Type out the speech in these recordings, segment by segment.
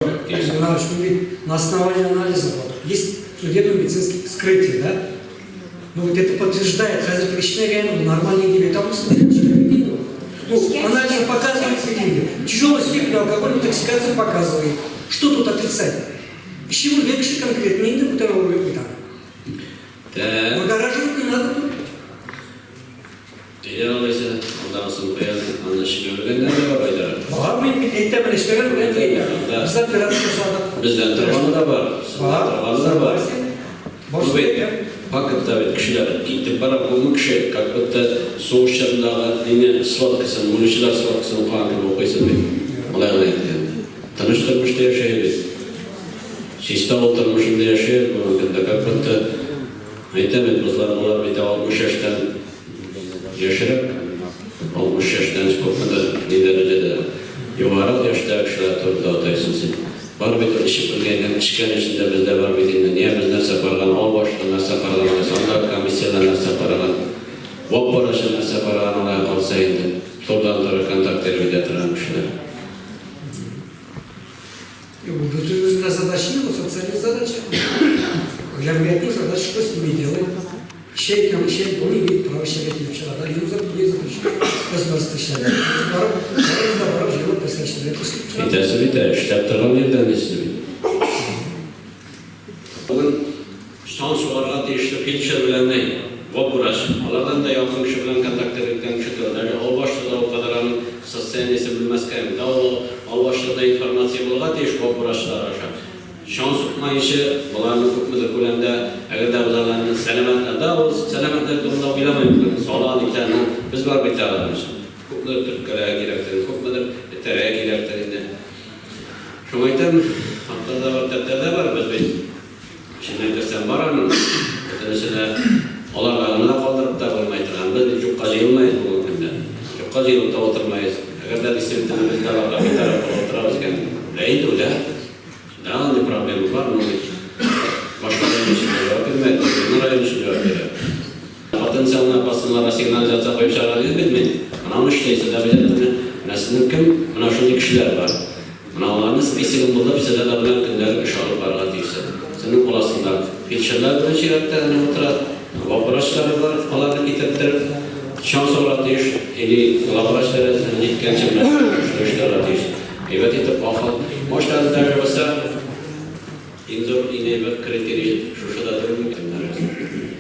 Иванович, ну ведь на основании анализа вот, есть судебно-медицинское вскрытие, да? Ну вот это подтверждает, хәзер кечкенә нормальный дип әйтә алмыйсың. Ну, анализы показывают какие. Тяжелая степень алкогольной интоксикации показывает. Что тут отрицать? Чего легче конкретно, инде бүтән авыру юк бит аның. Так. Выгораживать не надо тут. Әйдә алайса, алдагысын куябыз, аны эчмәү белгәннәр дә бар, Айдар. Бар, мин бит әйтәм, менә эшләгән белән әйтәм. Да. Без операция ясадык. Бездән торганы да бар, сездән Бар, торганы да бар. Баш Бу бит әйтәм. фактта бит кешеләр китеп бара, бу кеше, как будто сугыш чорындагы нине сводкасын, үлүчеләр сводкасын укыган кебек укыйсың бит. Алай гына әйткәндә. Тыныч тормышта яшәйбез. Чиста ул тормышында яшәйбез бүгенге көндә, как будто әйтәм бит, бозлар болар бит 60 яшьтән яшьрәк, 60 яшьтән күпмедер ни дәрәҗәдә югарырак яшьтәге кешеләр турында атайсың син. Бар бит ул эчеп үлгән, эчкән өчен дә бездә бар бит инде. Нигә без нәрсә караган, ау башында нәрсә караган, анда комиссиядә нәрсә караган, вак барачы нәрсә караган, алай калса инде. Турыдан-туры контакт итә торган кешеләр. Бу бөтен үзенә задача не, социальная задача. Җәмгыятьнең задача, что с ними делать? Эчә икән, эчә, он имеет право эчәргә килеп чыга. Да, ему не запрещено. Государство эшләде. Без барып, барыбыз да барып җыелып нәрсә эшләргә тиеш килеп чыга. Әйтәсе бит, ә, эшләп торган җирдән дисез бит. Бүген сан сугарга тиешле фельдшер белән ни, врач. Алардан да якын кеше белән контактта иткән кеше түгел. Даже авыл башлыгы да ул кадәр аның состояниесен белмәскә мөмкин. Да, ул авыл башлыгында информация булырга тиеш врачлар аша. Чаң сукмаенча, боларны күпмедер күләмдә, әгәр дә без аларны сәламәтләр, да, ул сәламәтләр турында уйламыйм бүген. Сала нитә, ну, без бар бит алар өчен. Күпмедер төрткәләргә кирәктер, күпмедер этәргә кирәктер инде. Шуңа әйтәм, хатта да бар, тәптә дә бар, без бит эченнән керсәң бар аның. Бөтенесе дә аларга гына да калдырып та булмый торган. Без бит юкка җыелмаебыз бүгенге көндә. Юкка җыелып та утырмаебыз. Әгәр дә действительно без дә аларга битараф булып утырабыз икән, үлә инде, үлә. Да, андый проблема бар, но бит башка район өчен дә җавап бирмәде, безнең район өчен җавап бирә. Потенциалны опасныйларга сигнализация куеп чыгарга дидем бит мин. Менә аны эшләйсез обязательно. Менә сезнең кем? Менә шундый кешеләр бар. Менә аларны списогын булдырып, сез алар белән көндәлек эш алып барырга тиешсез. Сезнең кул астында фельдшерлар белән чиратта әнә утыра, главврачлары бар, аларны китерттереп, чаң сугарга тиеш, или главврач дәрәҗәсенә җиткәнче менә шуны оештырырга тиеш. Әйбәт итеп акыл. Может, әле даже булса, иң зур, иң әйбәт критерий шушы да түгел микән, нәрсә?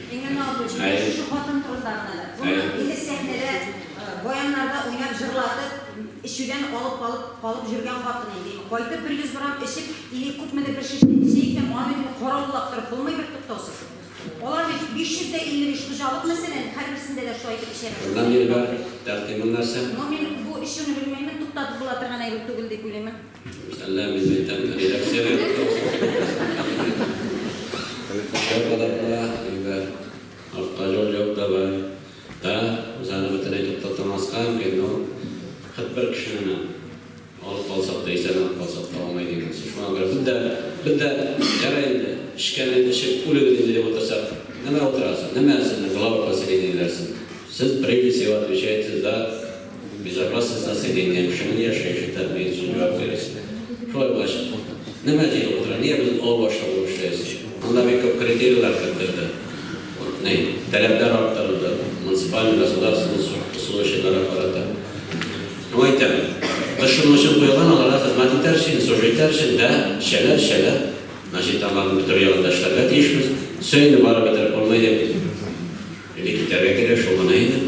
Миңнемә абый, менә шушы хатын турында гына да. Моны инде сәхнәдә, баяннарда уйнап, җырлатып, эчүдән алып калып, калып йөргән хатын инде. Кайтып бер 100 грамм эчеп, или күпмедер бер шешә эчә икән, аны бит инде каравыллап торып булмый бертуктаусыз. Алар бит 555 хуҗалык, мәсәлән, һәрберсендә дә шулай итеп эчә башласа. Шуннан Дилбәр, тәкъдимең нәрсә? Ну, мин бу эчүне белмәймен, туктатып була торган әйбер түгел дип уйлыймын. Әллә мин әйтәм, редакциягә Дилбәр, артка юл юк, давай. Да, без аны бөтенләй туктатамаска мөмкин, но хет бер кешене алып калсак та, исән алып калсак та алмый дигән сүз. Шуңа күрә без дә, без дә ярый инде, эчкән инде, эчеп үлегез инде дип утырсак, нәмә утырасың, нәмә сезнең глава поселения дәрсең. Сез прежде всего отвечаете за безопасность населения, кешенең яшәеше тәэмин өчен җавап бирәсез. Шулай булгач, нәмә җыелып утыра, нигә без авыл башлыгы булып эшләйбез? Анда бик күп критерийлар кертелде. Ни, таләпләр арттырылды, муниципаль, государственный служащийларга карата. Шуңа әйтәм, без шуның өчен куелган, аларга хезмәт итәр өчен, служить итәр өчен, да, эчәләр, эчәләр. Значит, аларның бөтен ягында эшләргә тиешбез. Все инде, барып бетереп булмый дип, или китәргә кирәк, шул гына инде.